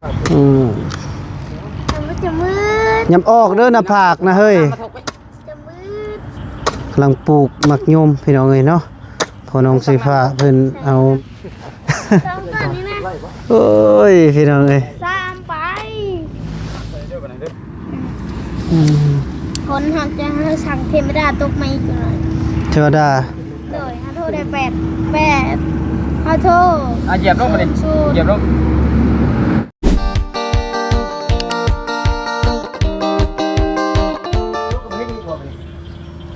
ອືມ ມັນຈະມືດ ຍາມອອກເດີໜ້າຜາກນະເຮີ້ຍ ຈະມືດ ກຳລັງປູກໝາກຍົມພີ່ນ້ອງເອີຍເນາະ ພໍ່ນ້ອງສາຍຟ້າເພິ່ນເອົາ ສອງຕົວນີ້ນະ ໂອ້ຍ ພີ່ນ້ອງເອີຍ ສາມໄປ ອືມ ຄົນເຮົາຈະໃຫ້ສັ່ງເທວະດາຕົກມາອີກ ເທວະດາ ໂດຍ ເຮົາໂທໄດ້ແປດ ແປດ ເຮົາໂທ ອ່ະ ຢຽບລົງມານີ້ ສູນ ຢຽບລົງ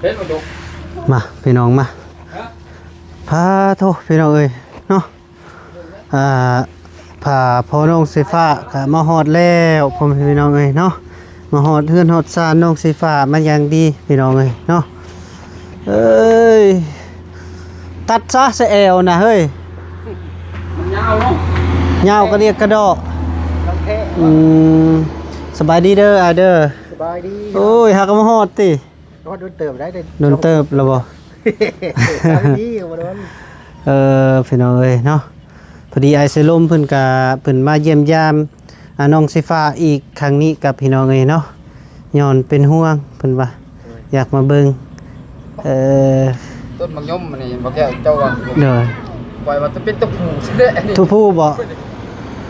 ເຫັນບໍ່ຕົກ ມາ ພີ່ນ້ອງມາ ພາໂທ ພີ່ນ້ອງເອີຍເນາະ ອ່າ ພາພໍ່ນ້ອງສາຍຟ້າກະມາຮອດແລ້ວ ພໍ່ແມ່ພີ່ນ້ອງເອີຍເນາະ ມາຮອດເຮືອນຮອດຊານນ້ອງສາຍຟ້າມາຢ່າງດີ ພີ່ນ້ອງເອີຍເນາະ ເອີຍ ຕັດຊະ ສະແອວນະເຮີ້ຍ ມັນຍາວເນາະ ຍາວກະດຽກກະດໍ້ ອືມ ສະບາຍດີເດີອ້າຍເດີ ສະບາຍດີ ໂອ້ຍ ຫາກະມາຮອດຕິ ໂດນເຕີບໄດ້ ໂດນເຕີບແລ້ວບໍ່ ສະບາຍດີ ບໍ່ໂດນ ເອີ ພີ່ນ້ອງເອີຍເນາະ ພໍດີອ້າຍເຊລົມເພິ່ນກະ ເພິ່ນມາຢ້ຽມຢາມ ອ່າ ນ້ອງສາຍຟ້າອີກຄັ້ງນີ້ກັບພີ່ນ້ອງເອີຍເນາະ ຍ້ອນເປັນຫ່ວງເພິ່ນວ່າ ໂດຍ ຢາກມາເບິ່ງ ເອີ ຕົ້ນໝາກຍົມອັນນີ້ບໍ່ແກ້ວ ເຈົ້າວ່າ ໂດຍ ຂ້ອຍວ່າຈະເປັນຕົວຜູ້ແທ້ໆ ຕົວຜູ້ບໍ່?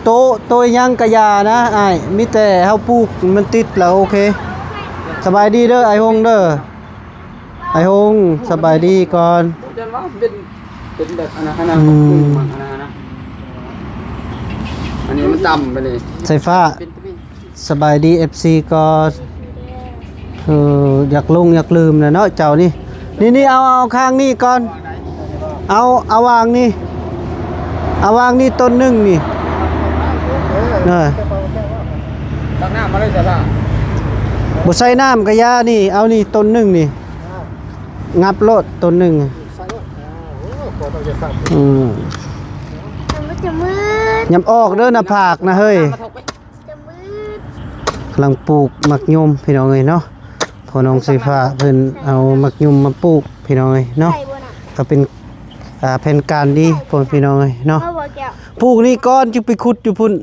ໂຕ ໂຕຫຍັງກະຢ່ານະອ້າຍ ມີແຕ່ເຮົາປູກມັນຕິດລະໂອເຄ ສະບາຍດີເດີອ້າຍຫົງເດີ ອ້າຍຫົງ ສະບາຍດີກ່ອນ ເປັນ ເປັນແບບອັນນັ້ນ ອັນນັ້ນ ອືມ ອັນນັ້ນ ອັນນີ້ມັນຕ່ຳໄປນີ້ ສາຍຟ້າ ເປັນ ສະບາຍດີ ເອັຟຊີ ກ່ອນ ເອີ ຢາກຫຼົງຢາກລືມແຫຼະເນາະເຈົ້ານີ້ ນີ້ໆ ເອົາ ເອົາຂ້າງນີ້ກ່ອນ ເອົາ ເອົາຫວ່າງນີ້ ເອົາຫວ່າງນີ້ຕົ້ນໜຶ່ງນີ້ ເອີ ຕັກນ້ຳມາເລີຍຈ້າ ບໍ່ໃສ່ນ້ຳກະຢ່າ ນີ້ ເອົານີ້ຕົ້ນໜຶ່ງນີ້ ງັບໂລດຕົ້ນໜຶ່ງ ອືມ ມັນຈະມືດ ຍາມອອກເດີໜ້າຜາກນະເຮີ້ຍ ຈະມືດ ກຳລັງປູກໝາກຍົມພີ່ນ້ອງເອີຍເນາະ ພໍ່ນ້ອງສາຍຟ້າເພິ່ນເອົາໝາກຍົມມາປູກພີ່ນ້ອງເອີຍເນາະ ກະເປັນ ອ່າ ແຜນການດີພໍ່ພີ່ນ້ອງເອີຍເນາະ ປູກນີ້ກ່ອນຈຶ່ງໄປຂຸດຢູ່ພຸ້ນ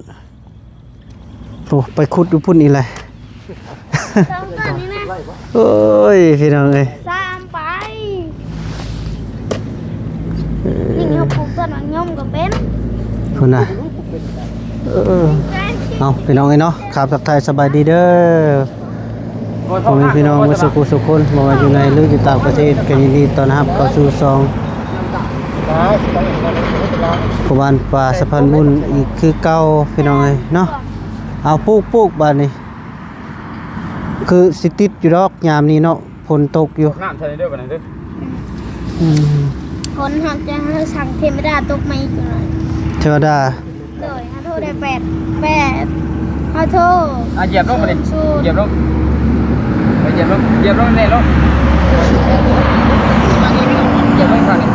ໂອ້ ໄປຂຸດຢູ່ພຸ້ນອີກແຫຼະ ສອງຕົວນີ້ນະ ໂອ້ຍ ພີ່ນ້ອງເອີຍ ສາມໄປ ເອີ ນີ້ເຮົາປູກຕົ້ນໝາກຍົມກະເປັນ ພຸ້ນນະ ເອີ ເອົາ ພີ່ນ້ອງເອີຍເນາະ ຄາບທັກທາຍສະບາຍດີເດີ ພໍ່ແມ່ພີ່ນ້ອງໝົດສູ່ຜູ້ສູ່ຄົນ ບໍ່ວ່າຢູ່ໃນ ຫຼື ຢູ່ຕ່າງປະເທດ ກະຍິນດີຕ້ອນຮັບເຂົ້າສູ່ຊ່ອງ ພໍ່ບ້ານປ່າສະພານບຸນອີກຄືເກົ່າພີ່ນ້ອງເອີຍເນາະ ເອົາ ປູກ ປູກບາດນີ້ ຄືຊິຕິດຢູ່ດອກຍາມນີ້ເນາະ ຝົນຕົກຢູ່ ນ້ຳໃສ່ເດີບາດນີ້ເດີ ອືມ ຄົນເຮົາຈະໃຫ້ສັ່ງເທວະດາຕົກມາອີກ ເທວະດາ ໂດຍ ເຮົາໂທໄດ້ແປດ ແປດ ເຮົາໂທ ອ່ະ ຢຽບລົງມານີ້ ສູນ ຢຽບລົງ ໄປຢຽບລົງ ຢຽບລົງແນ່ລົງ ຢຽບລົງຂ້າງນີ້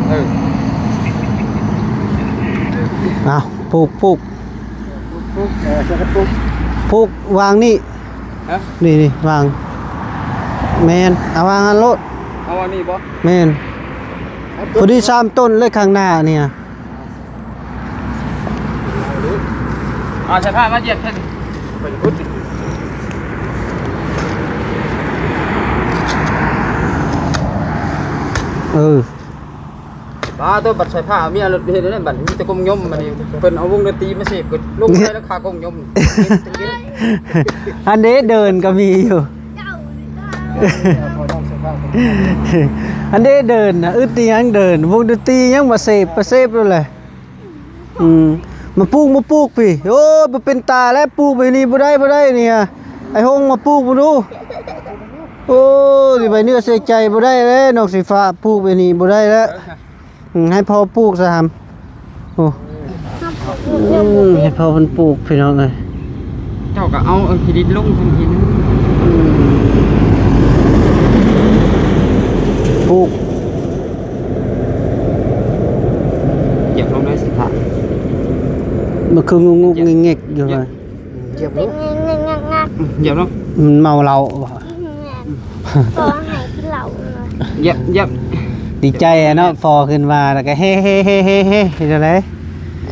ເອີ ເອົາ ປູກ ປູກ ປູກ ເອີ ຊ່ວຍກັນປູກ ປູກວາງນີ້ ຮະ ນີ້ ນີ້ ວາງ ແມ່ນ ເອົາວາງຫັ້ນໂລດ ເອົາວາງນີ້ບໍ່ ແມ່ນ ພໍດີສາມຕົ້ນເລີຍຂ້າງໜ້ານີ້ ອ່າ ໃສ່ຜ້າມາຢຽບເພິ່ນ ເອີ ປາໂຕ ບັດໃສ່ຜ້າເມຍລົດເຮັດແນວໃດບັດ ມີແຕ່ກົງຍົມ ບັດນີ້ເພິ່ນເອົາວົງດົນຕີມາເສບ ກະລົງໄປແລ້ວຄາກົງຍົມ ອັນເດ ເດີນກະມີຢູ່ ອັນເດ ເດີນນະ ອຶດອີຫຍັງເດີນ ວົງດົນຕີຍັງມາເສບ ມາເສບໂລດແຫຼະ ອືມ ມາປູກ ມາປູກພີ້ ໂອ້ຍ ບໍ່ເປັນຕາແລ້ວ ປູກໄປນີ້ບໍ່ໄດ້ ບໍ່ໄດ້ນີ້ ອ້າຍຫົງ ມາປູກເບິ່ງດູ ໂອ້ຍ ໄວ້ເນື້ອເຊື່ອໃຈບໍ່ໄດ້ແລ້ວ ນ້ອງສາຍຟ້າ ປູກໄປນີ້ບໍ່ໄດ້ແລ້ວ ອືມ ໃຫ້ພໍ່ປູກຊະຫຳ ໂອ້ ອືມ ໃຫ້ພໍ່ເພິ່ນປູກພີ່ນ້ອງເອີຍ ເຈົ້າກະເອົາ ເອີ ຂີ້ດິນລົງເພິ່ນກິນ ອືມ ປູກ ຢຽບລົງໄດ້ສິ ມັນຄືງຸກໆແງກໆຢູ່ ຢຽບລົງ ຢຽບລົງ ມັນເມົາເຫຼົ້າບໍ່ ແມ່ນ ພໍໃຫ້ກິນເຫຼົ້າ ຢຽບ ຢຽບ ດີໃຈອະເນາະ ພໍຂຶ້ນມາແລ້ວກະເຮ ເຮ ເຮ ເຮ ເຮ ເຮັດຈັ່ງໃດ ເອ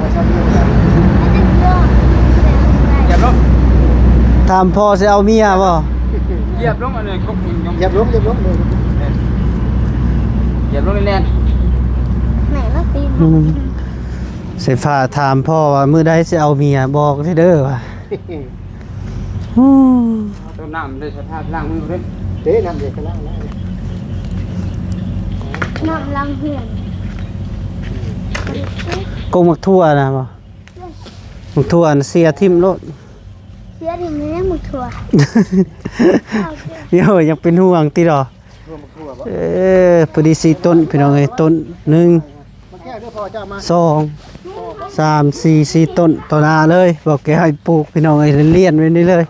ໄປຊະ ຢຽບລົງ ຖາມພໍ່ຊິເອົາເມຍບໍ່? ຢຽບລົງ ອັນນີ້ກົກ ຢຽບລົງ ຢຽບລົງ ຢຽບລົງແໜ້ນໆ ແມ່ນລະຕີນ ອືມ ສາຍຟ້າຖາມພໍ່ວ່າ ມື້ໃດຊິເອົາເມຍ ບອກເດີວ່າ ຕົ້ນນ້ຳເດ້ ສະພາບລ້າງມືເດ້ ເດ້ ນ້ຳເດ້ ໄປລ້າງ ລ້າງ ນ້ຳລ້າງເຮືອນ ກົກໝາກຖົ່ວນະບໍ່? ໝາກຖົ່ວນະເສຍຖິ້ມໂລດ ເສຍຖິ້ມແລ້ວໝາກຖົ່ວ ໂຍ ຍັງເປັນຫ່ວງຕິດດອກ ເອີ ພໍດີສີ່ຕົ້ນພີ່ນ້ອງເອີຍ ຕົ້ນໜຶ່ງ ສອງ ສາມ ສີ່ ສີ່ຕົ້ນຕໍ່ໜ້າເລີຍ ບໍ່ແກ້ໃຫ້ປູກພີ່ນ້ອງເອີຍ ລຽນໄວ້ນີ້ເລີຍ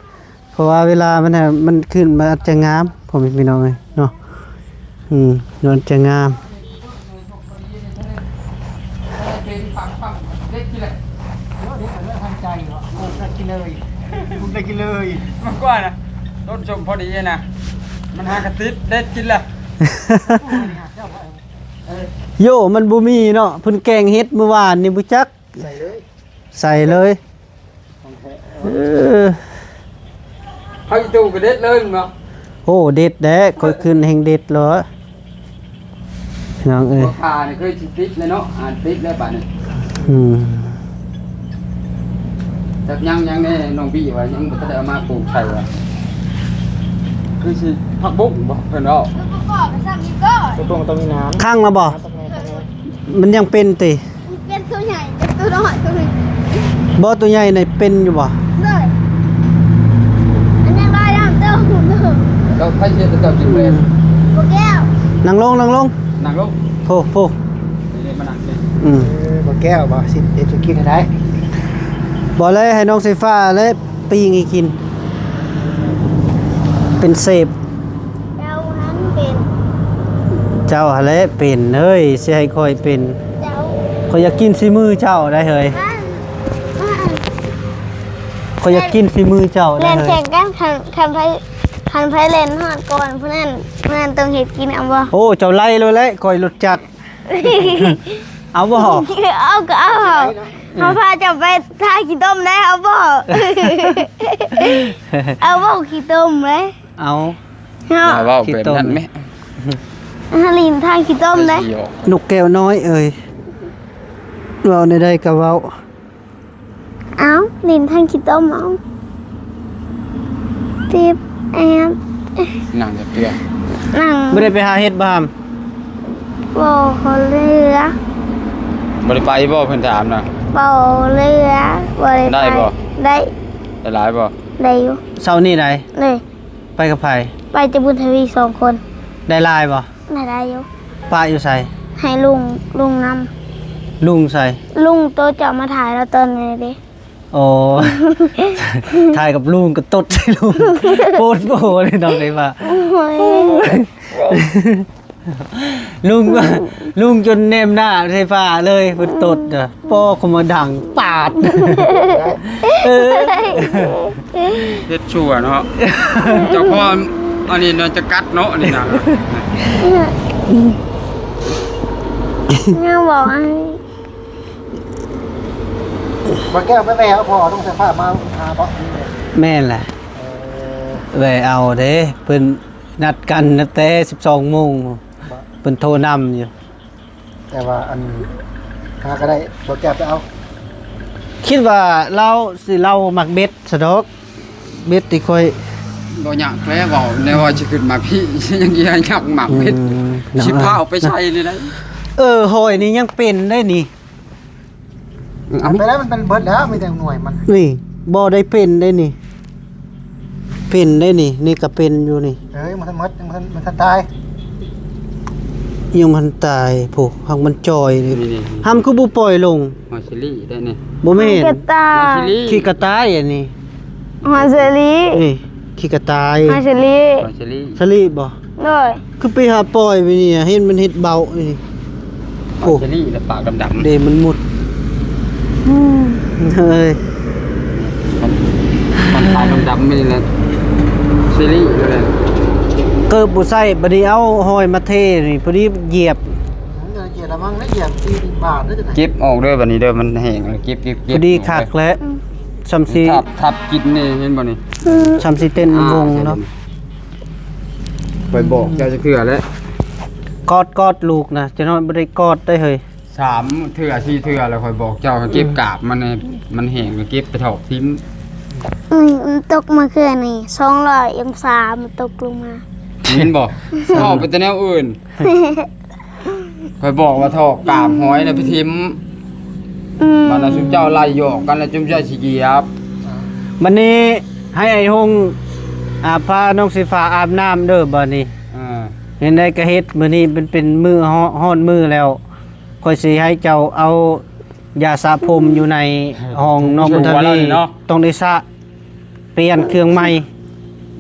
ເພາະວ່າເວລາມັນ ມັນຂຶ້ນ ມັນອາດຈະງາມ ພໍ່ແມ່ພີ່ນ້ອງເອີຍເນາະ ອືມ ມັນອາດຈະງາມ ເດັດກິນເລີຍ ມັນກວ່ານະ ຕົ້ນສົ້ມພໍດີນະ ມັນຫາກະຕິດ ເດັດກິນລະ ໂຢ ມັນບໍ່ມີເນາະ ເພິ່ນແກງເຫັດມື້ວານນີ້ບໍ່ຈັກ ໃສ່ເລີຍ ໃສ່ເລີຍ ຂອງແທ້ ເອີ ເອົາອີ່ຕູ້ກະເດັດເລີຍແມ່ນບໍ່? ໂອ້ ເດັດແດ່ ຂ້ອຍຂຶ້ນແຮ່ງເດັດເລີຍ ພີ່ນ້ອງເອີຍ ບໍ່ຄານີ້ຄືຊິຕິດແລ້ວເນາະ ອ່າ ຕິດແລ້ວບາດນີ້ ອືມ ຈັກຍັງ ຍັງແດ່ ນ້ອງບີວ່າຍັງບໍ່ທັນໄດ້ເອົາມາປູກໃສ່ວ່າ ຄືຊິຜັກບຸ້ງບໍ່ ເພິ່ນເວົ້າ ຄືປະກອບໄປຊ້ຳອີກກໍ ຕົກລົງຕ້ອງມີນ້ຳ ຄັງແລ້ວບໍ່? ມັນຍັງເປັນຕິ? ເປັນຕົວໃຫຍ່ ເປັນຕົວນ້ອຍ ຕົວໜຶ່ງ ບໍ່ ຕົວໃຫຍ່ນີ້ເປັນຢູ່ບໍ່? ເລີຍ ມັນຍັງລອຍນ້ຳເຕີມຢູ່ ແລ້ວໃຜຊິເຮັດໃຫ້ເຈົ້າກິນເລີຍ? ອືມ ບໍ່ແກ້ວ ນັ່ງລົງ ນັ່ງລົງ ນັ່ງລົງ ໂພ ໂພ ນີ້ ນີ້ມານັ່ງນີ້ ອືມ ເອີ ບໍ່ແກ້ວບໍ່ ຊິເຮັດສຸກີໃຫ້ໄດ້ ບໍ່ແລະ ໃຫ້ນ້ອງສາຍຟ້າແລະ ປີ້ງໃຫ້ກິນ ເປັນເຊຟ ເຈົ້າຫັ້ນເປັນ ເຈົ້າຫັ້ນແຫຼະເປັນເຮີ້ຍ ຊິໃຫ້ຂ້ອຍເປັນ ເຈົ້າ ຂ້ອຍຢາກກິນສີມືເຈົ້າໄດ໋ເຮີ້ຍ ອັນ ອັນ ຂ້ອຍຢາກກິນສີມືເຈົ້າໄດ໋ເຮີ້ຍ ແລ່ນແຂ່ງກັນ ຄັນ ຄັນໃຜ ຄັນໃຜແລ່ນຮອດກ່ອນຜູ້ນັ້ນ ຜູ້ນັ້ນຕ້ອງເຮັດກິນ ເອົາບໍ່? ໂອ້ ເຈົ້າໄລ່ໂລດແຫຼະ ຂ້ອຍລົດຈັກ ເອົາບໍ່? ເອົາກໍເອົາ ເຮົາພາເຈົ້າໄປທາຂີ້ຕົມໄດ້ ເອົາບໍ່? ເອົາບໍ່ຂີ້ຕົມເດ້? ເອົາ ເຮົາ ຢ່າເວົ້າແບບນັ້ນແມະ ເຮົາຫຼິ້ນທາງຂີ້ຕົມເດ້ ນົກແກ້ວນ້ອຍເອີຍ ເວົ້າແນວໃດກໍເວົ້າ ເອົາ ຫຼິ້ນທາງຂີ້ຕົມເອົາ ຕິບແອບ ນັ່ງຈັກເທື່ອ ນັ່ງ ບໍ່ໄດ້ໄປຫາເຫັດບໍ່ຫຳ? ບໍ່ ຂໍເຫຼືອ ບໍ່ໄດ້ໄປບໍ່ ເພິ່ນຖາມນະ ບໍ່ເຫຼືອ ບໍ່ໄດ້ໄປ ໄດ້ບໍ່? ໄດ້ ໄດ້ຫຼາຍບໍ່? ໄດ້ຢູ່ ເຊົ້ານີ້ໄດ໋ ໄດ້ ໄປກັບໃຜ? ໄປແຕ່ບຸນທະວີສອງຄົນ ໄດ້ຫຼາຍບໍ່? ໄດ້ຫຼາຍຢູ່ ປະຢູ່ໃສ? ໃຫ້ລຸງ ລຸງນຳ ລຸງໃສ? ລຸງໂຕເຈົ້າມາຖ່າຍລາວຕອນນັ້ນເດ້ ໂອ້ ຖ່າຍກັບລຸງກໍຕົດໃສ່ລຸງ ໂພດໂພເລີຍນ້ອງໄດ້ວ່າ ໂອ້ຍ ລຸງ ລຸງຈົນແນມໜ້າໃສ່ຟ້າເລີຍ ເພິ່ນຕົດນະ ປ້ອເຂົ້າມາດັງປາດ ເອີ ເຮັດຊົ່ວເນາະ ເຈົ້າພໍ່ອັນນີ້ນະຈະກັດເນາະ ອັນນີ້ນະ ຍັງບອກໃຫ້ ບໍ່ແກ້ວໄປແວ່ເອົາພໍ່ລົງໄຟຟ້າມາຫາບໍ່? ແມ່ນແຫຼະ ເອີ ແວ່ເອົາເດ້ ເພິ່ນນັດກັນຕັ້ງແຕ່ສິບສອງໂມງ ເພິ່ນໂທນຳຢູ່. ແຕ່ວ່າອັນ ຫາກໍໄດ້ ບໍ່ແກ້ວໄປເອົາ. ຄິດວ່າລາວຊິ ລາວມັກເບັດຊະດອກ ເບັດທີ່ຂ້ອຍ ບໍ່ຍາກແລ້ວ ເວົ້າແນວວ່າຊິຂຶ້ນມາພີ້ ຍັງຢາກມັກເບັດ ອືມ ຊິພາເອົາໄປໃສ່ນີ້ໄດ໋. ເອີ ຫອຍນີ້ຍັງເປັນໄດ໋ນີ້ ເອົາໄປແລ້ວ ມັນເປັນເບິດແລ້ວ ມີແຕ່ໜ່ວຍມັນ ນີ້ບໍ່ໄດ້ເປັນໄດ໋ນີ້. ເປັນໄດ໋ນີ້ ນີ້ກໍເປັນຢູ່ນີ້ ເອີຍ ມັນທັນໝົດ ມັນທັນ ມັນທັນຕາຍ ຍັງບໍ່ທັນຕາຍພຸ້ນ ຫາກມັນຈ່ອຍນີ້ ນີ້ໆໆ ຫຳຄືບໍ່ປ່ອຍລົງ ຫອຍສາລີໄດ໋ນີ້ ບໍ່ແມ່ນ ຫອຍສາລີ ຂີ້ກະຕ່າຍອັນນີ້ ຫອຍສາລີ ນີ້ຂີ້ກະຕ່າຍ ຫອຍສາລີ ຫອຍສາລີ ສາລີບໍ່? ໂດຍ ຄືໄປຫາປ່ອຍໄປນີ້ ເຫັນມັນເຮັດເບົານີ້ ໂອ້ ສາລີແລ້ວປາກດຳໆ ເດ້ມັນມຸດ ອືມ ເຮີ້ຍ ມັນ ມັນປາກດຳໆ ນີ້ແຫຼະ ສາລີແລ້ວແຫຼະ ເກີບບໍ່ໃສ່ ບັດນີ້ເອົາຫອຍມາເທນີ້ ພໍດີຢຽບ ຢຽບລະມັງ ຢຽບທີ່ບາດເດີ ເກັບອອກເດີ ບັດນີ້ເດີ ມັນແຫ້ງ ເກັບ ເກັບ ເກັບ ພໍດີຄັກແລ້ວ ອືມ ຊ່ຳຊິ ທັບ ທັບກິນນີ້ ເຫັນບໍ່ນີ້ ອືມ ຊ່ຳຊິເຕັ້ນ ອ່າ ວົງເນາະ. ຂ້ອຍບອກເຈົ້າຈັກເທື່ອແລ້ວ ກອດ ກອດລູກນະ ຈະນ້ອຍບໍ່ໄດ້ກອດໄດ້ເຮີ້ຍ ສາມເທື່ອສີ່ເທື່ອແລ້ວ ຂ້ອຍບອກເຈົ້າ ເກັບ ອືມ ກາບມັນໃຫ້ມັນແຫ້ງ ເກັບໄປຖອກຖິ້ມ ອືມ ມັນຕົກມາເທື່ອນີ້ ສອງຮ້ອຍອົງສາ ມັນຕົກລົງມາ ເຫັນບໍ່? ເວົ້າໄປແຕ່ແນວອື່ນ ຂ້ອຍບອກວ່າຖອກກາບຫອຍນະໄປຖິ້ມ ອືມ ບັດນັ້ນຊຸມເຈົ້າໄລ່ຢອກກັນແລ້ວ ຈຸມເຈົ້າຊິຢຽບ ບັດນີ້ໃຫ້ອ້າຍຫົງ ອ່າ ພານ້ອງສີຟ້າອາບນ້ຳເດີ ບັດນີ້ ອ່າ ເຮັດໃດກໍເຮັດ ມື້ນີ້ເປັນ ເປັນມື້ ຮ້ອນມື້ແລ້ວ ຂ້ອຍຊິໃຫ້ເຈົ້າເອົາຢາສະຜົມຢູ່ໃນຫ້ອງນ້ອງບຸນທະວີ ຕ້ອງໄດ້ສະ ປ່ຽນເຄື່ອງໃໝ່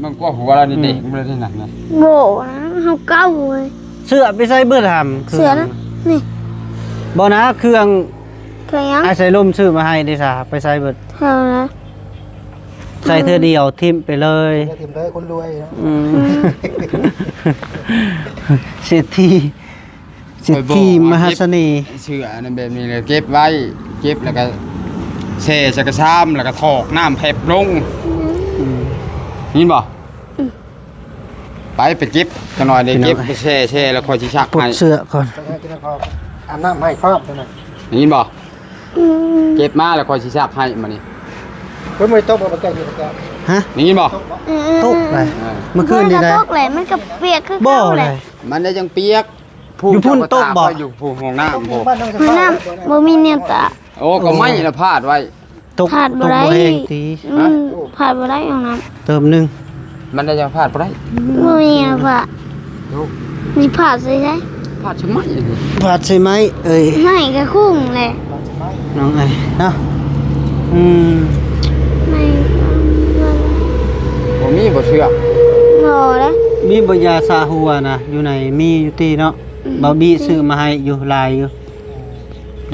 ມັນກໍຫົວລະນີ້ ອືມ ເດັກມັນເລີຍນັ້ນນະ ໂຫນະ ເຮົາເກົ່າເວີຍ ເສື້ອໄປໃສ່ເບິດຫຳ ເສື້ອນະ ນີ້ ບໍ່ນະ ເຄື່ອງ ເຄື່ອງຫຍັງ? ອ້າຍສາຍລົມຊື້ມາໃຫ້ເດ້ຊະ ໄປໃສ່ເບິດ ເອົາລະ ໃສ່ເທື່ອດຽວຖິ້ມໄປເລີຍ ຖິ້ມເລີຍ ຄົນລວຍເນາະ ອືມ ເສດຖີ ເສດຖີມະຫາສະເໜ່ ເສື້ອອັນນັ້ນແບບນີ້ແຫຼະ ເກັບໄວ້ ເກັບແລ້ວກໍແຊ່ໃສ່ກະຊາມ ແລ້ວກໍຖອກນ້ຳແພັບລົງ ອືມ ໄດ້ຍິນບໍ່? ອືມ ໄປ ໄປເກັບຈັກໜ່ອຍເດ້ ພີ່ນ້ອງ ເກັບໄປແຊ່ ແຊ່ແລ້ວຂ້ອຍຊິຊັກໃຫ້ ປົດເສື້ອກ່ອນ ອາບນ້ຳໃຫ້ພ້ອມ ໄດ້ຍິນບໍ່? ອືມ ເກັບມາແລ້ວຂ້ອຍຊິຊັກໃຫ້ ມານີ້ ເພິ່ນບໍ່ໄດ້ຕົກບໍ່ ບໍ່ແກ້ວ ບໍ່ແກ້ວ ຮະ? ໄດ້ຍິນບໍ່? ອືມ ຕົກໄດ໋ ເອີ ເມື່ອຄືນນີ້ໄດ໋ ມັນກໍຕົກແຫຼະ ມັນກໍປຽກຄືເກົ່າແຫຼະ ມັນໄດ້ຈັ່ງປຽກ ຢູ່ພຸ້ນຕົກບໍ່? ຢູ່ພຸ້ນຫ້ອງນ້ຳພຸ້ນ ຫ້ອງນ້ຳບໍ່ມີແນວຕາກ ໂອ້ ກໍໄມ້ລະພາດໄວ້ ຕົກ ພາດບໍ່ໄດ້ ຕົກບໍ່ແຮງຕິ ອືມ ຮະ? ພາດບໍ່ໄດ້ຫ້ອງນ້ຳ ເຕີມໜຶ່ງ ມັນໄດ້ຍັງພາດບໍ່ໄດ້ ບໍ່ມີແນວພາດ ມີພາດໃສ່ໃສ? ພາດໃສ່ໄມ້ ພາດໃສ່ໄມ້ ເອີຍ ໄມ້ກໍຄຸ້ງແຫຼະ ນ້ອງເອີຍເນາະ ອືມ ໄມ້ ບໍ່ມີບໍ່ເຊື່ອ ບໍ່ເດ້ ມີບໍ່ຢາສະຫົວນະ ຢູ່ໃນ ມີຢູ່ຕິເນາະ ອືມ ບ່າວບີຊື້ມາໃຫ້ຢູ່ ຫຼາຍຢູ່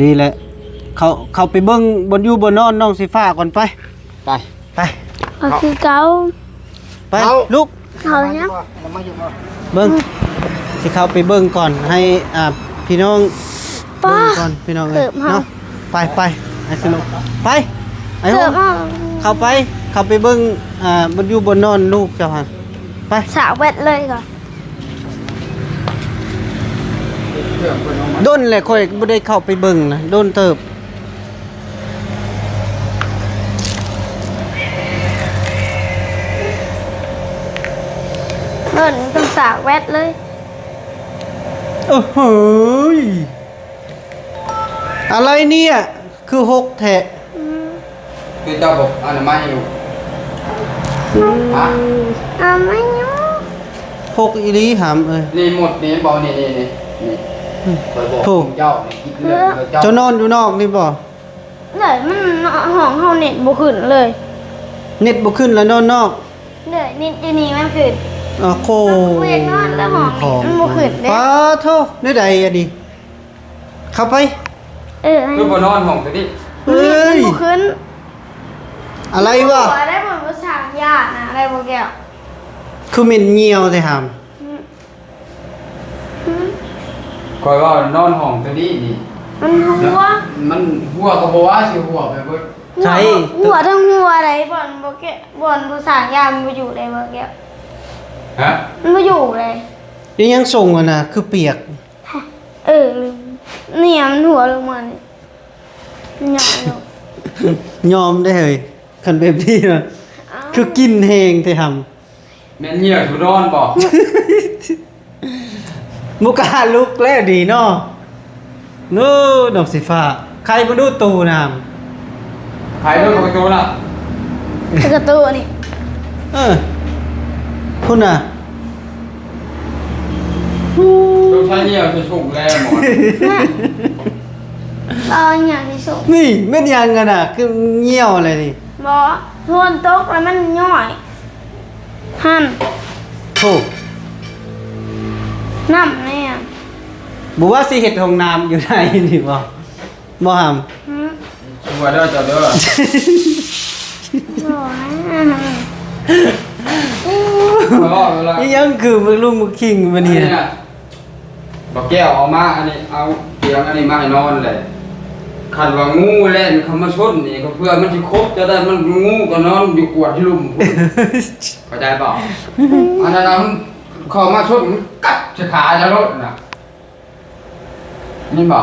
ດີແຫຼະ ເຂົ້າ ເຂົ້າໄປເບິ່ງບ່ອນຢູ່ບ່ອນນອນນ້ອງສີຟ້າກ່ອນໄປ ໄປ ໄປ ກໍຄືເກົ່າ ໄປ ເອົາ ລຸກ ເຂົ້າຍັງ ເບິ່ງ ຊິເຂົ້າໄປເບິ່ງກ່ອນ ໃຫ້ ອ່າ ພີ່ນ້ອງ ປ້າ ເບິ່ງກ່ອນ ພີ່ນ້ອງເອີຍ ເກີບເຮົາ ເນາະ ໄປ ໄປ ໄອ້ສະໜຸກ ໄປ ໄອ້ຫົງ ເກີບເຮົາ ເຂົ້າໄປ ເຂົ້າໄປເບິ່ງ ອ່າ ບ່ອນຢູ່ບ່ອນນອນລູກເຈົ້າຫັ້ນ ໄປ ສາກແວັດເລີຍກ່ອນ ດົນແຫຼະ ຂ້ອຍບໍ່ໄດ້ເຂົ້າໄປເບິ່ງນະ ດົນເຕີບ ເບິ່ງຕ້ອງສາກແວັດເລີຍ ໂອ້ໂຫຍ ອະໄລເນຍ ຄືຫົກແທ້ ອືມ ຄືເຈົ້າບໍ່ອະນາໄມຢູ່ ອືມ ຮະ ອະນາໄມຢູ່ ຫົກອີ່ຫຼີຫຳເອີຍ ນີ້ໝົດນີ້ບໍ່ ນີ້ ນີ້ ນີ້ ອືມ ຂ້ອຍບອກເຈົ້ານີ້ ເຈົ້ານອນຢູ່ນອກນີ້ບໍ່? ເອີ ມັນ ຫ້ອງເຮົາເນັດບໍ່ຂຶ້ນເລີຍ ເນັດບໍ່ຂຶ້ນແລ້ວນອນນອກ ເອີ ເນັດຢູ່ນີ້ມັນຂຶ້ນ ໂອ້ໂຫ ມັນບໍ່ຢາກນອນແລ້ວ ຫ້ອງນີ້ມັນບໍ່ຂຶ້ນເດ້ ປາໂທ ແນວໃດອັນນີ້ ເຂົ້າໄປ ເອີ ຄືບໍ່ນອນຫ້ອງຕົວນີ້ ເອີຍ ມັນບໍ່ຂຶ້ນ ອະໄລວະ ໄດ້ບໍ່ ບໍ່ສ້າງຍານະ ໄດ້ບໍ່ແກ້ວ ຄືເໝັນຍ່ຽວແທ້ຫຳ ອືມ ອືມ ຂ້ອຍເວົ້ານອນຫ້ອງໂຕນີ້ນີ້ ມັນຮົ່ວ ມັນຮົ່ວກໍບໍ່ວ່າຊິຮົ່ວໄປເບິດ. ໃສ? ຮົ່ວທັງຮົ່ວໃດ ບ່ອນບໍ່ແກະ ບ່ອນບໍ່ສ້າງຢາມັນບໍ່ຢູ່ໃດບໍ່ແກະ. ຮະ? ມັນບໍ່ຢູ່ໃດ. ອີຫຍັງສົ່ງຫັ້ນນະ ຄືປຽກ? ເອີ ນີ້ມັນຮົ່ວລົງມານີ້ ມັນຍ້ອນລົງ. ຍອມໄດ້ເຮີ້ຍ ຄັນແບບນີ້ນະ. ອ້າວ ຄືກິ່ນແຮງແທ້ຫຳ. ແມ່ນເຫຍື້ອສູນອນບໍ່? ບໍ່ກ້າລຸກແລ້ວດີເນາະ. ໂອ້ ນ້ອງສີຟ້າ ໄຂມາດູຕູ້ນຳ ໄຂໂດຍປະຕູລະ ປະຕູນີ້. ເອີ ພຸ້ນນະ. ຕ້ອງໃຊ້ເຫຍື້ອສູງແລ້ວໝໍ. ເອົາຫຍັງທີ່ສຸກ ນີ້ແມ່ນຫຍັງຫັ້ນນະ ຄືຍ່ຽວແລ້ວນີ້? ບໍ່ ຝົນຕົກແລ້ວມັນຍ້ອຍຫັ້ນ. ໂອ້ ນ້ຳແນ່. ບໍ່ວ່າຊິເຮັດຫ້ອງນ້ຳຢູ່ໃນນີ້ບໍ່? ບໍ່ຫຳ? ຫືມ? ຊົ່ວເດີເຈົ້າເດີ. ບໍ່ນະ. ອີຫຍັງຄືມຶກລຸງມຶກຄີງບາດນີ້ນະ? ບັກແກ້ວເອົາມາອັນນີ້ ເອົາຕຽງອັນນີ້ມາໃຫ້ນອນແຫຼະ. ຄັນວ່າງູແລ່ນເຂົ້າມາຊົນນີ້ ກໍເພື່ອມັນຊິຄົບຈະໄດ້ ມັນງູກໍນອນຢູ່ກວດຢູ່ລຸ່ມພຸ້ນ ເຂົ້າໃຈບໍ່? ອັນນັ້ນນະ ມັນເຂົ້າມາຊົນ ມັນກັດໃສ່ຂາເຈົ້າໂລດນະ ເຫັນບໍ່?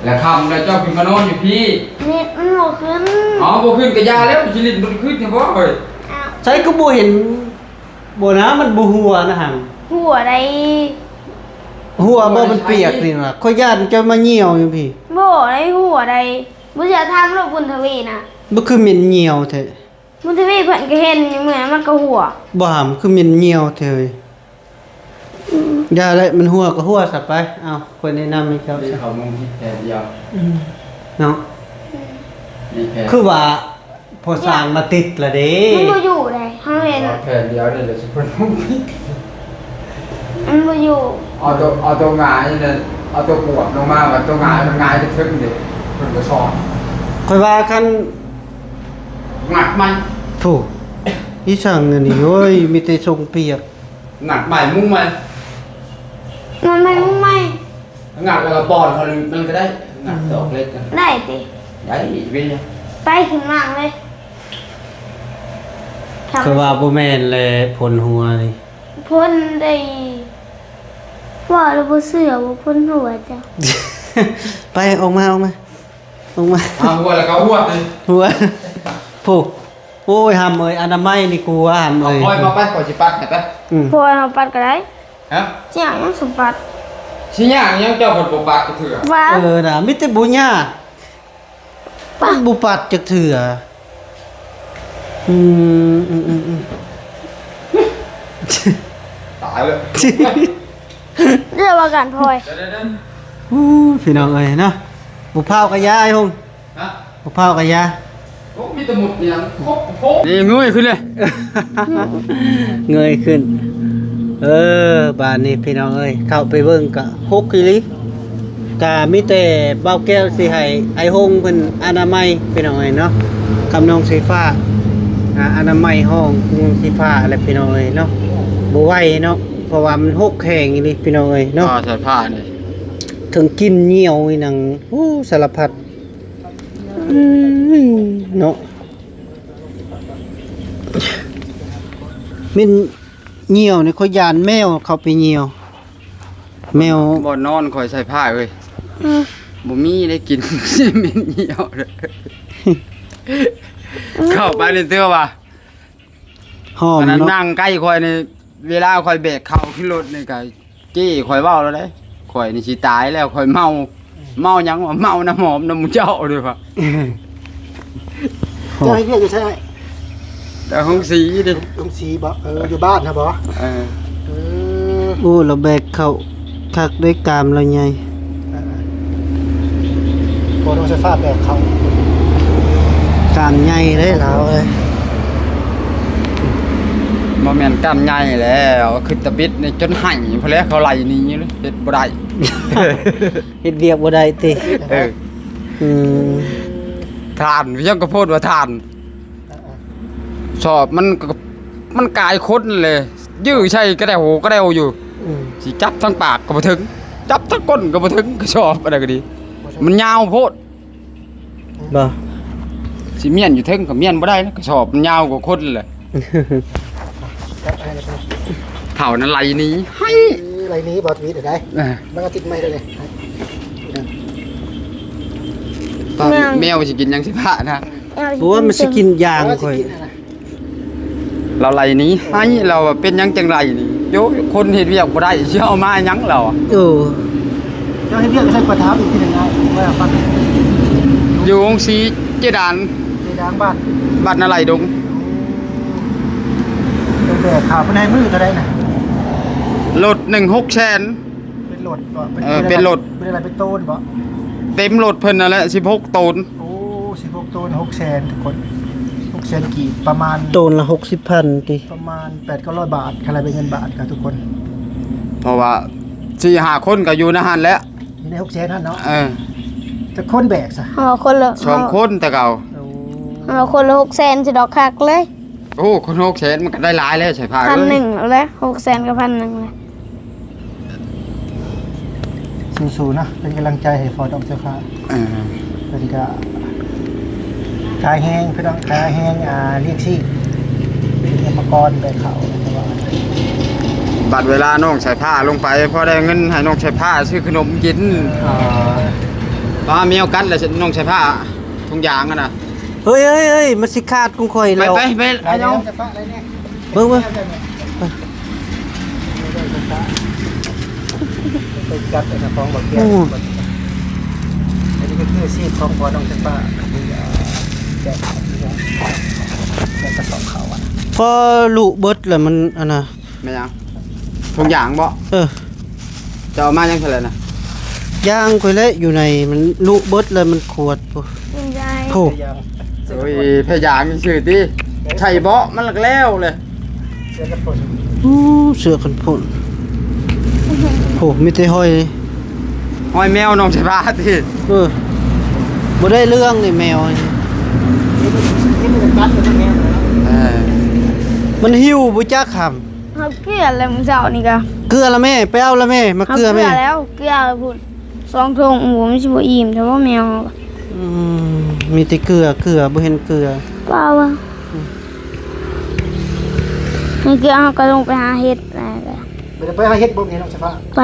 ແລ້ວຄ່ຳແລ້ວເຈົ້າຂຶ້ນມານອນຢູ່ພີ້. ເນັດມັນບໍ່ຂຶ້ນ. ເອົາ ບໍ່ຂຶ້ນກໍຢ່າແລ້ວ ຊິຫຼິ້ນບໍ່ຂຶ້ນແທ້ບໍ່ເອີຍ? ອ້າວ ໃສກໍບໍ່ເຫັນ. ບໍ່ນະ ມັນບໍ່ຮົ່ວນະຫັ້ນ. ຮົ່ວໃດ? ຮົ່ວບໍ່? ຮົ່ວໃດ? ມັນປຽກນີ້ນະ ຂ້ອຍຢ້ານເຈົ້າມາຍ່ຽວຢູ່ພີ້. ບໍ່ໄດ້ຮົ່ວໃດ. ບໍ່ເຊື່ອຖາມໂລດບຸນທະວີນະ. ບໍ່ ຄືເໝັນຍ່ຽວແທ້. ບຸນທະວີເພິ່ນກໍເຫັນຢູ່ ມື້ນັ້ນມັນກໍຮົ່ວ. ບໍ່ຫາ ຄືເໝັນຍ່ຽວແທ້ເວີຍ. ອືມ ຢ່າແຫຼະ ມັນຮົ່ວກໍຮົ່ວຊະໄປ. ເອົາ ຂ້ອຍແນະນຳໃຫ້ເຈົ້າ ມີເຂົ້າມຸງຜິດແຜນດຽວ. ອືມ ເນາະ. ອືມ ມີແຜນ ຄືວ່າ ພໍສ້າງມາຕິດລະເດ້. ມັນບໍ່ຢູ່ໃດ ເຮົາເຫັນ ແຜ່ນດຽວນີ້ແຫຼະ ຊິເພິ່ນ ມັນບໍ່ຢູ່. ເອົາໂຕ ເອົາໂຕຫງາຍນັ້ນ ເອົາໂຕກວດລົງມາ ວ່າໂຕຫງາຍມັນຫງາຍໄປເທິງເດ້ ເພິ່ນກໍສອນ. ຂ້ອຍວ່າຄັນ ງັດໃໝ່. ໂທ້ ອີສັງອັນນີ້ ໂອ້ຍ ມີແຕ່ຊົງປຽກ. ງັດໃໝ່ ມຸງໃໝ່ ງັດໃໝ່ ມຸງໃໝ່. ງັດແລ້ວກໍປ້ອນເຂົາ ມັນກໍໄດ້ ງັດ ອືມ ດອກເຫຼັກນະ. ໄດ້ຕິ? ໄດ້ ເປັນຫຍັງ? ໄປຂຶ້ນມາເລີຍ. ຂ້ອຍວ່າບໍ່ແມ່ນແຫຼະ ພົນຫົວນີ້. ພົນໄດ້ ເວົ້າແລ້ວບໍ່ເຊື່ອວ່າພົນຫົວເຈົ້າ. ໄປ ອອກມາ ອອກມາ ອອກມາ. ເອົາຫົວແລ້ວກໍຫົວຕິ? ຫົວ ໂອ້ ໂອ້ຍ ຫຳເອີຍ ອະນາໄມນີ້ ກູວ່າຫຳເອີຍ. ເອົາ ຂ້ອຍມາໄປ ຂ້ອຍຊິປັດໃຫ້ໄປ. ອືມ ພອຍເຮົາປັດກໍໄດ້. ຮະ? ຊິຫຍັງ ຍັງສະບັດ. ຊິຍາກຫຍັງ ເຈົ້າເພິ່ນບໍ່ປັດຈັກເທື່ອ. ວ່າ ເອີນະ ມີແຕ່ບໍ່ຍາກ ປະ ມັນບໍ່ປັດຈັກເທື່ອ. ອືມ ອືມ ອືມ ຕາຍແລ້ວ. ເລື່ອງວ່າການພອຍ. ເດີໆໆ ອູ້ ພີ່ນ້ອງເອີຍເນາະ ບໍ່ພ້າວກະຢາ ອ້າຍຫົງ. ຮະ? ບໍ່ພ້າວກະຢາ. ໂອ້ ມີແຕ່ໝົດນີ້ນະ ຄົບໂພດ. ນີ້ເງີຍຂຶ້ນເລີຍ ເງີຍຂຶ້ນ. ເອີ ບາດນີ້ພີ່ນ້ອງເອີຍ ເຂົ້າໄປເບິ່ງກະຫົກອີ່ຫຼີ. ກະມີແຕ່ບ່າວແກ້ວຊິໃຫ້ອ້າຍຫົງເພິ່ນອະນາໄມພີ່ນ້ອງເອີຍເນາະ ກັບນ້ອງສີຟ້າ. ອາ ອະນາໄມຫ້ອງນ້ອງສີຟ້າແຫຼະພີ່ນ້ອງເອີຍເນາະ. ບໍ່ໄຫວເນາະ ເພາະວ່າມັນຫົກແຮງອີ່ຫຼີພີ່ນ້ອງເອີຍເນາະ. ອ່າ ໃສ່ຜ້ານີ້ ເຖິງກິ່ນຍ່ຽວອີ່ຫຍັງ ໂອ້ ສາລະພັດ. ອືມ ເນາະ ເໝັນຍ່ຽວນີ້ ຂ້ອຍຢ້ານແມວເຂົ້າໄປຍ່ຽວ. ແມວ ບ່ອນນອນຂ້ອຍໃສ່ຜ້າເອີຍ. ອືມ ບໍ່ມີໄດ້ກິນ ເໝັນຍ່ຽວເລີຍ. ເຂົ້າໄປນີ້ເທື່ອວ່າ ຫອມ ອັນນັ້ນເນາະ ນັ່ງໃກ້ຂ້ອຍນີ້ ເວລາຂ້ອຍແບກເຂົ້າຂຶ້ນລົດນີ້ກະ ເຈ້ຂ້ອຍເວົ້າແລ້ວເດ້ ຂ້ອຍນີ້ຊິຕາຍແລ້ວ ຂ້ອຍເມົາ. ເມົາຫຍັງວະ? ເມົານ້ຳຫອມນຳໝູ່ເຈົ້າເດ້ວະ. ເຈົ້າເຮັດວຽກຢູ່ໃສອ້າຍ? ແຕ່ໂຮງສີເດ້. ໂຮງສີບໍ? ເອີ ຢູ່ບ້ານຫັ້ນບໍ? ເອີ ເອີ. ໂອ້ ລາວແບກເຂົ້າຄັກເດ້ ກ້າມລາວໃຫຍ່. ເອີ ບໍ່ຕ້ອງໃຊ້ຟ້າແບກເຂົ້າ ກ້າມໃຫຍ່ເດ້ລາວເອີຍ. ບໍ່ແມ່ນກ້າມໃຫຍ່ແລ້ວ ຂຶ້ນຕະບິດນີ້ຈົນໄຫ້ພຸ້ນແຫຼະ ເຂົາໄລ່ໜີເລີຍ ເຮັດບໍ່ໄດ້ ເຮັດວຽກບໍ່ໄດ້ຕິ? ເອີ ອືມ ຖ່ານ ຍັງກະໂພດວ່າຖ່ານ ສອບມັນ ມັນກາຍຄົນເລີຍ ຢື້ໃສ່ກະແດວກະແດວຢູ່. ອືມ ຊິຈັບທາງປາກກໍບໍ່ເຖິງ ຈັບທາງກົ້ນກໍບໍ່ເຖິງ ກະສອບອັນໃດກໍດີ ມັນຍາວໂພດ. ບໍ່ ຊິມ້ຽນຢູ່ເທິງກໍມ້ຽນບໍ່ໄດ້ນະ ກະສອບມັນຍາວກວ່າຄົນແຫຼະ. ເຖົ້ານັ້ນໄລ່ໜີ ໄຫ້ ເອີ ໄລ່ໜີບໍ່ທະວີດໄດ້. ເອີ ມັນກໍຕິດໄມ້ໄດ້ເລີຍ. ຕອນແມວ ແມວຊິກິນຫຍັງຊິພານະ? ແມວຊິກິນ ໂອ້ຍ ມັນຊິກິນຢາງຂ້ອຍ. ລາວໄລ່ໜີ ໄຫ້ ລາວວ່າເປັນຫຍັງຈັ່ງໄລ່ໜີ ໂຍ ຄົນເຮັດວຽກບໍ່ໄດ້ ຊິເອົາມາຫຍັງລາວ. ເອີ ເຈົ້າເຮັດວຽກໃສ່ກວດທາມອີກທີໜຶ່ງໄດ້ ວ່າຟັງ ຢູ່ໂຮງສີເຈດານ ເຈດານບ້ານ ບ້ານນາໄຫຼດົງ. ເປັນແບບຂາວເພິ່ນໃຫ້ມື້ເທົ່າໃດນະ? ລົດໜຶ່ງ ຫົກແສນ. ເປັນລົດບໍ່? ເປັນ ເອີ ເປັນລົດ ເປັນອາໄລ ເປັນໂຕນບໍ່? ເຕັມລົດເພິ່ນນັ້ນແຫຼະ ສິບຫົກໂຕນ. ໂອ້ ສິບຫົກໂຕນ ຫົກແສນ ທຸກຄົນ ຫົກແສນກີບ ປະມານ ໂຕນລະຫົກສິບພັນຕິ ປະມານແປດເກົ້າຮ້ອຍບາດ ຄັນລະເປັນເງິນບາດກໍ ທຸກຄົນ ເພາະວ່າສີ່ຫ້າຄົນກໍຢູ່ໃນຫັ້ນແຫຼະ ຢູ່ໃນຫົກແສນຫັ້ນເນາະ. ເອີ ຈັກຄົນແບກຊະ? ເຮົາຄົນລະ ສອງຄົນແຕ່ເກົ່າ. ໂອ້ ເຮົາຄົນລະຫົກແສນ ຊິດອກຄັກເລີຍ. ໂອ້ ຄົນຫົກແສນມັນກໍໄດ້ຫຼາຍແລ້ວ ສາຍຟ້າເອີຍ ພັນໜຶ່ງແລ້ວ ຫົກແສນກັບພັນໜຶ່ງແລ້ວ. ສູ້ໆເນາະ ເປັນກຳລັງໃຈໃຫ້ພໍ່ນ້ອງສາຍຟ້າ. ເອີ ເພິ່ນກໍຂາຍແຮງ ພີ່ນ້ອງ ຂາຍແຮງ ອ່າ ລ້ຽງຊີບ ເປັນອຸປະກອນແບກເຂົ້າ ແຕ່ວ່າ ບັດເວລານ້ອງສາຍຟ້າລົງໄປ ພໍໄດ້ເງິນໃຫ້ນ້ອງສາຍຟ້າຊື້ຂະໜົມກິນ. ເອີ ປາ ແມວກັດແລ້ວນ້ອງສາຍຟ້າ ທຸງຢາງຫັ້ນນະ. ເຮີ້ຍໆໆ ມັນຊິຂາດຂອງຂ້ອຍແລ້ວ. ໄປ ໄປ ໄປ ໄປ ເບິ່ງ ເບິ່ງ ໄປຈັບໄອ້ຂອງບັກເກຍ. ໂອ້ ອັນນີ້ກໍຄືຊີບຂອງພໍ່ນ້ອງຈຳປາ ທີ່ ເອີ ແຈກ ແຈກກະສອບເຂົ້າອະ. ພໍລຸເບິດແລ້ວມັນອັນນະ. ແມ່ນຫຍັງ? ທຸງຢາງບໍ? ເອີ ເຈົ້າເອົາມາຫຍັງຊັ້ນລະນະ? ຢາງຂ້ອຍແຫຼະ ຢູ່ໃນມັນລຸເບິດແລ້ວ ມັນຂວດພຸ້ນ. ໂອ້ ໂອ້ຍ ແພຢາງຊື່ຕິ ໃສ່ເບາະມັນລະແລ້ວເລີຍ. ໂອ້ ເສື້ອກັນຝົນ ໂອ້ ມີແຕ່ຮອຍ ຮອຍແມວນ້ອງສາຍຟ້າຕິ. ເອີ ບໍ່ໄດ້ເລື່ອງນີ້ແມວ. ເອີ ມັນຫິວບໍ່ຈັກຫຳ. ເຮົາເກືອແລ້ວມື້ເຊົ້ານີ້ກະ ເກືອລະແມ່ ໄປເອົາລະແມ່ ມາເກືອແມ່. ເຮົາເກືອແລ້ວ ເກືອພຸ້ນສອງຖົງ ໂອ້ ມັນຊິບໍ່ອີ່ມແທ້ບໍ່ແມວ. ອືມ ມີແຕ່ເກືອ ເກືອ ບໍ່ເຫັນເກືອ. ເປົ່າວ່າ ອືມ ໃຫ້ເກືອເຮົາກໍລົງໄປຫາເຫັດ. ບໍ່ໄດ້ໄປຫາເຫັດບໍ່ແມ່ນ້ອງສາຍຟ້າ? ໄປ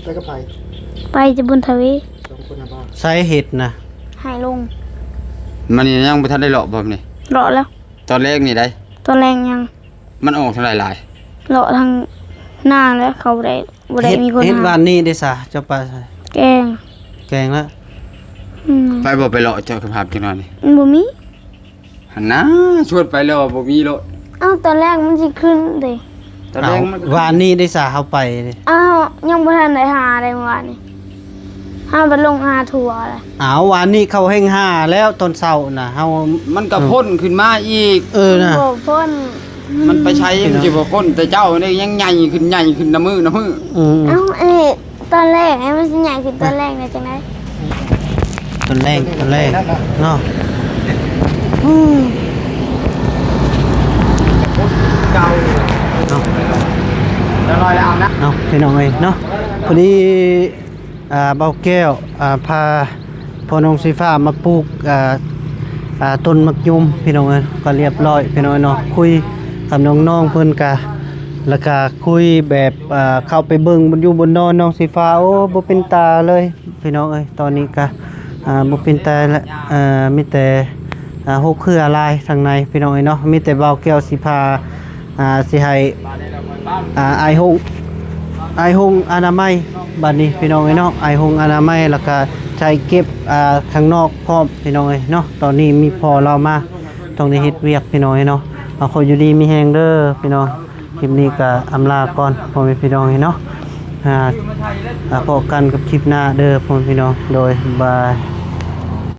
ໄປກັບໃຜ? ໄປແຕ່ບຸນທະວີ. ສອງຄົນນະບໍ່? ໃສເຫັດນະ? ໃຫ້ລົງ. ມື້ນີ້ຍັງບໍ່ທັນໄດ້ເລາະບໍ່ມື້ນີ້? ເລາະແລ້ວ. ຕອນແລງນີ້ໃດ? ຕອນແລງຍັງ. ມັນອອກທາງໃດຫຼາຍ? ເລາະທາງນາແຫຼະ ເຂົາບໍ່ໄດ້ ບໍ່ໄດ້ມີຄົນຫາ. ເຫັດວານນີ້ເດ້ສະ ເຈົ້າໄປໃສ? ແກງ ແກງລະ. ອືມ ໄປບໍ່ ໄປເລາະເຈາະຄຳຖາມຈັກໜ້ອຍນີ້? ມັນບໍ່ມີ. ຫັ້ນນາ ຊວນໄປແລ້ວບໍ່ມີໂລດ. ເອົ້າ ຕອນແລກມັນຊິຂຶ້ນເດ້. ຕອນແລກມັນ ວານນີ້ເດ້ສະ ເຮົາໄປເດ້. ເອົ້າ ຍັງບໍ່ທັນໄດ້ຫາເດ້ມື້ວານນີ້. ຫາໄປລົງຫາທົ່ວແຫຼະ. ອ້າວ ວານນີ້ເຂົາແຮ່ງຫາແລ້ວຕອນເຊົ້ານະ ເຮົາ ມັນກໍ ເອີ ພົ້ນຂຶ້ນມາອີກ. ເອີນະ ມັນບໍ່ພົ້ນ. ມັນໄປໃສ ພີ່ນ້ອງ ມັນຊິບໍ່ພົ້ນ ແຕ່ເຈົ້ານີ້ຍັງໃຫຍ່ຂຶ້ນ ໃຫຍ່ຂຶ້ນນຳມື້ນຳມື້. ອືມ ເອົ້າ ເອ ຕອນແລກນີ້ມັນຊິໃຫຍ່ຂຶ້ນຕອນແລກໄດ້ຈັ່ງໃດ? ຕອນແລກ ຕອນແລກເນາະ. ອືມ ເຈົ້າ ເນາະ ເຈົ້ານ້ອຍແລ້ວເອົານະ ເນາະ ພີ່ນ້ອງເອີຍເນາະ. ພໍດີ ອ່າ ບ່າວແກ້ວ ອ່າ ພາພໍ່ນ້ອງສາຍຟ້າມາປູກ ອ່າ ອ່າ ຕົ້ນໝາກຍົມ ພີ່ນ້ອງເອີຍ ກໍລຽບຮ້ອຍ ພີ່ນ້ອງເນາະ. ຄຸຍກັບນ້ອງໆເພິ່ນກະ ແລ້ວກະຄຸຍແບບ ອ່າ ເຂົ້າໄປເບິ່ງບ່ອນຢູ່ບ່ອນນອນນ້ອງສາຍຟ້າ ໂອ້ ບໍ່ເປັນຕາເລີຍ ພີ່ນ້ອງເອີຍ. ຕອນນີ້ກະ ອ່າ ບໍ່ເປັນຕາລະ ເອີ ມີແຕ່ ອ່າ ຫົກເຄືອລາຍທາງໃນ ພີ່ນ້ອງເອີຍເນາະ. ມີແຕ່ບ່າວແກ້ວຊິພາ ອ່າ ຊິໃຫ້ ອ່າ ອ້າຍຫົງ ອ້າຍຫົງອະນາໄມ ບາດນີ້ ພີ່ນ້ອງເອີຍເນາະ ອ້າຍຫົງອະນາໄມ ແລ້ວກະໃສ່ເກັບ ອ່າ ຂ້າງນອກພ້ອມ ພີ່ນ້ອງເອີຍເນາະ. ຕອນນີ້ມີພໍ່ລາວມາ ຕ້ອງໄດ້ເຮັດວຽກ ພີ່ນ້ອງເອີຍເນາະ. ເອົາ ຂໍຢູ່ດີມີແຮງເດີ ພີ່ນ້ອງ. ຄລິບນີ້ກໍອຳລາກ່ອນ ພໍ່ແມ່ພີ່ນ້ອງເນາະ. ອ່າ ອ່າ ພໍ້ກັນກັບຄລິບໜ້າເດີ ພໍ່ແມ່ພີ່ນ້ອງ. ໂດຍ ບາຍ.